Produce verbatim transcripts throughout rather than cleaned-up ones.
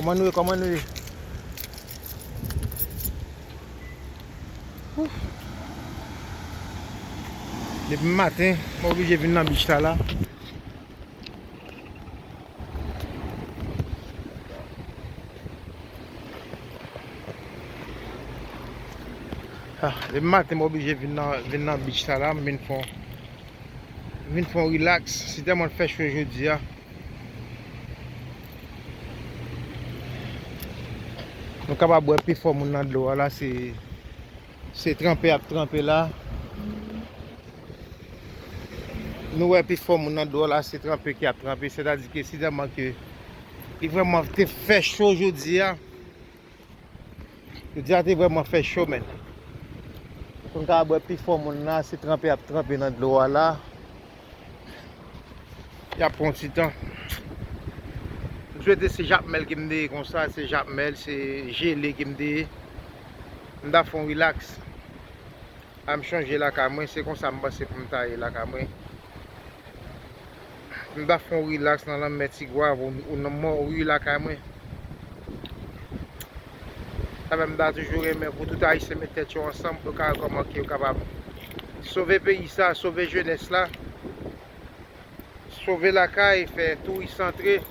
Kòman nou ye? Kòman nou ye? Ouf. Depi maten, mwen oblije vin nan beach la la. Ah, depi maten, mwen oblije vin nan, vin nan beach la la, m vin fè yon, vin fè yon relax. Se tèlman fè cho jodi a. Nou kapab wè pifò moun nan dlo a la, se, se tranpe y ap tranpe la. Nou wè pifò moun nan dlo a la, se tranpe ki ap tranpe, sètadi ke si tèlman ke li vrèman te fè cho jodi a. Jodi a te vrèman fè cho, men. Pou n kapab wè pifò moun la, se tranpe y ap tranpe nan dlo a la. Y ap pran ti tan. M swete se jakmèl ke m te ye konsa, se jakmèl, se jele ke m te ye. M ta fè yon relax. A m chanje lakay mwen, se konsa m panse pou m ta ye lakay mwen. M ta fè yon relax nan lanmè Tigwav ou, ou nan Mòri lakay mwen. Sa fè m ta toujou renmen pou tout Ayisyen met tèt yo ansanm pou yo ka wè kòman ke yo kapab sove peyi sa, sove jenès la, sove lakay, fè touris antre,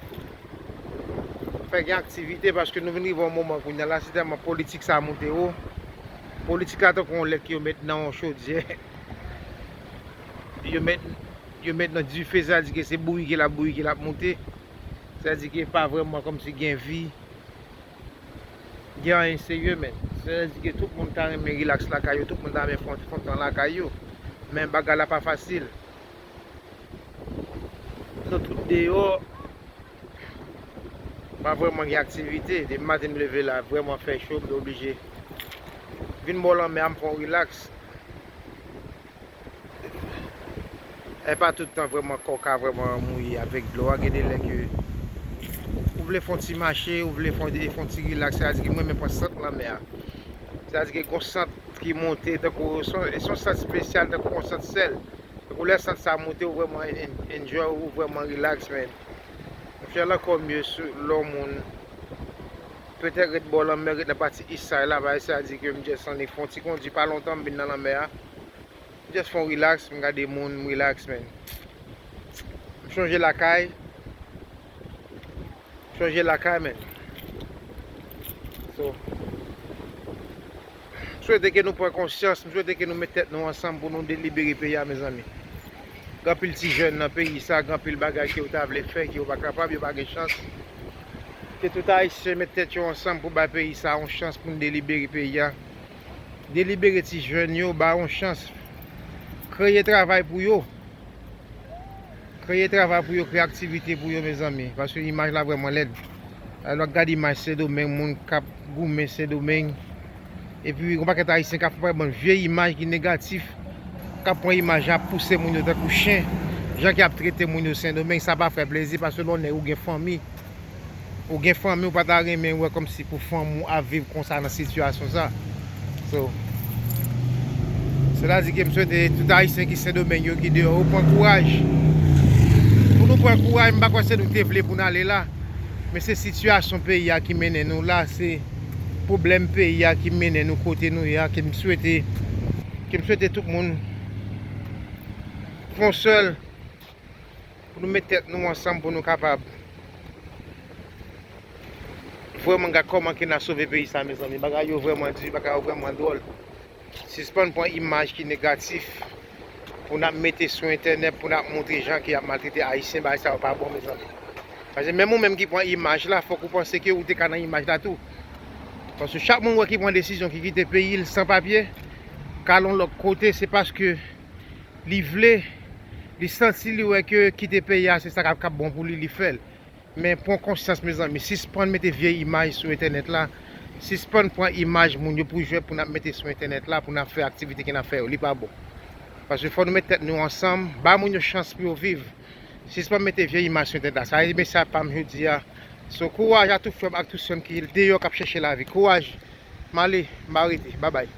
fè gen aktivite, paske nou vin rive yon moman kounye a la, se tèlman politik sa moute wo. Politik la tankou yon lèt ke yo met nan yon chodyè. Yo met, yo met nan dife, sa di ke se bouyi ke l ap bouyi, ke l ap moute. Sa di ke pa vrèman kòmsi gen vi. Gen anyen serye, men. Sa di ke tout moun ta renmen relax lakay yo, tout moun ta renmen fè yon ti fon tan lakay yo. Men bagay la pa fasil. Nou tout deyò. Pa vrèman gen aktivite. Depi maten m leve la, vrèman fè cho, m te oblije vin bò lanmè a, m fè yon relax. E pa tout tan vrèman kò w ka vrèman mouye avèk dlo a. Gen de lè ke ou vle fè yon ti mache, ou vle fè yon, fè yon ti relax, sa di ke mwen menm pran sant lanmè a. Sa di ke gon sant ki monte, tankou se yon, se yon sant espesyal, tankou yon sant sèl. Tankou lè sant sa monte, ou vrèman en-, enjoy, ou vrèman relax, men. M fè l ankò mye sou lè yon moun petèt ret bò lanmè, ret nan pati east side la, bagay sa di ke m just annik fè yon ti kondi pa lontan, m vin nan lanmè a. M just fè yon relax, m gade moun, m relax, men. M chonje lakay. Chonje lakay, men. So, m swete ke nou pran konsyans, m swete ke nou met tèt nou ansanm pou nou delibere peyi a, mezanmi. Gen anpil ti jèn nan peyi sa, gen anpil bagay ke yo ta vle fè, ke yo pa kapab, yo pa gen chans. Ke tout Ayisyen met tèt yo ansanm pou bay peyi sa yon chans pou n delibere peyi a. Delibere ti jèn yo, ba yo yon chans. Kreye travay pou yo. Kreye travay pou yo, kreye aktivite pou yo, mezanmi. Paske imaj la vrèman lèd. Alò, gade imaj Sendomeng, moun k ap goumen Sendomeng. Epi, yon pakèt Ayisyen k ap fè bann vye imaj ki negatif. K ap pran imaj la, pouse moun yo tankou chen. Jan k ap trete moun yo Sendomeng, sa pa fè plezi, paske lè w nèg ou gen fanmi. Ou gen fanmi, ou pa ta renmen wè kòmsi pou fanmi w ap viv konsa nan sitiyasyon sa. So, sètadi ke m swete tout Ayisyen ki Sendomeng yo ki deyò yo pran kouraj. Pou nou pran kouraj, m pa kwè se nou ki te vle pou n ale la. Men se sitiyasyon peyi a ki mennen nou la, se pwoblèm peyi a ki mennen nou kote nou ye a, ke m swete, ke m swete tout moun fè yon sèl pou nou met tèt nou ansanm pou nou kapab vrèman gad kòman ke n a sove peyi sa, mezanmi. Bagay yo vrèman di, bagay yo vrèman dwòl. Sispann pran imaj ki negatif pou n ap mete sou entènèt, pou n ap montre jan ke y ap maltrete Ayisyen, bagay sa yo pa bon, mezanmi. Paske menm ou menm ki pran imaj la, fòk ou panse ke ou te ka nan imaj la tou. Paske chak moun wè ki pran desizyon, ki kite peyi l san papye, k al yon lòt kote, se paske li vle, li santi, li wè ke kite peyi a, se sa k ap, k ap bon pou li, li fè l. Men pran konsyans, mezanmi, sispann mete vye imaj sou entènèt la. Sispann pran imaj moun yo pou jwèt pou n ap mete sou entènèt la, pou n ap fè aktivite ke n ap fè yo. Li pa bon. Paske fò nou met tèt nou ansanm, ba moun yo chans pou yo viv. Sispann mete vye imaj sou entènèt la. Sa e mesaj pa m jodi a. So, kouraj a tout frè m ak tout sè m ki deyò k ap chèche lavi. Kouraj. M ale, m pa rete. Babay.